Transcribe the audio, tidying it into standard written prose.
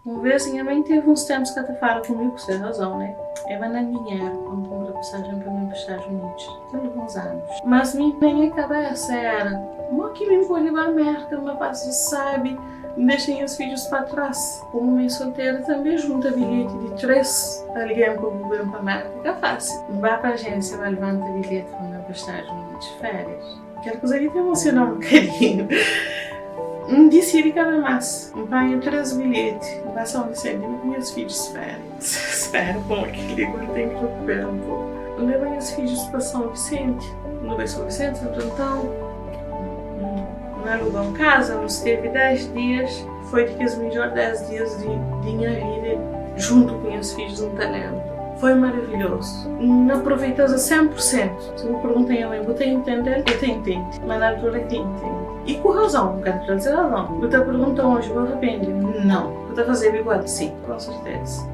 Un vez nha mãe teve uns tempos ka ta fala comigo, ku se razão, né? É manda-m dinheiro pa N kunpra pasajen pa N ben pa Estados Unidos. Ten alguns anos. Mas mi na nha kabesa era, mo ki mi N pode ba Merka, N ba pasa sabi, N dexa nhas fidjus pa tras. Komu mãe soltera tanbe junta bilheti di 3 algen pa bu ben pa Merka ka fásil. N ba pa ajénsia ba levanta bilheti pa N ben pa Estados Unidos férias. Kel kuza li ta emosiona-m un bokadinhu. N disidi ka ben más. N panha 3 bilheti, N ba São Vicente mi ku nhas fidjus férias. Spera pô kel-li ku N ten ki rekupera un poku. N leba nhas fidjus pa São Vicente. Nu bai São Vicente, Santo Antão. N aluga un kaza, nu stevi 10 dias. Foi di kes midjór 10 dias di di nha vida juntu ku nhas fidjus, N ta lenbra. Foi maravilhozu. N aproveita-s a 100 pur sentu. Si bu pergunta nha mãe, bu ta intende-l? El ta intende, ma na altura el ka intende. I ku razon, N ka ta tra-l se razon. Bu ta pergunta oji, bu arrependi? Nau. Bu ta fazeba igual? Sin, kon serteza.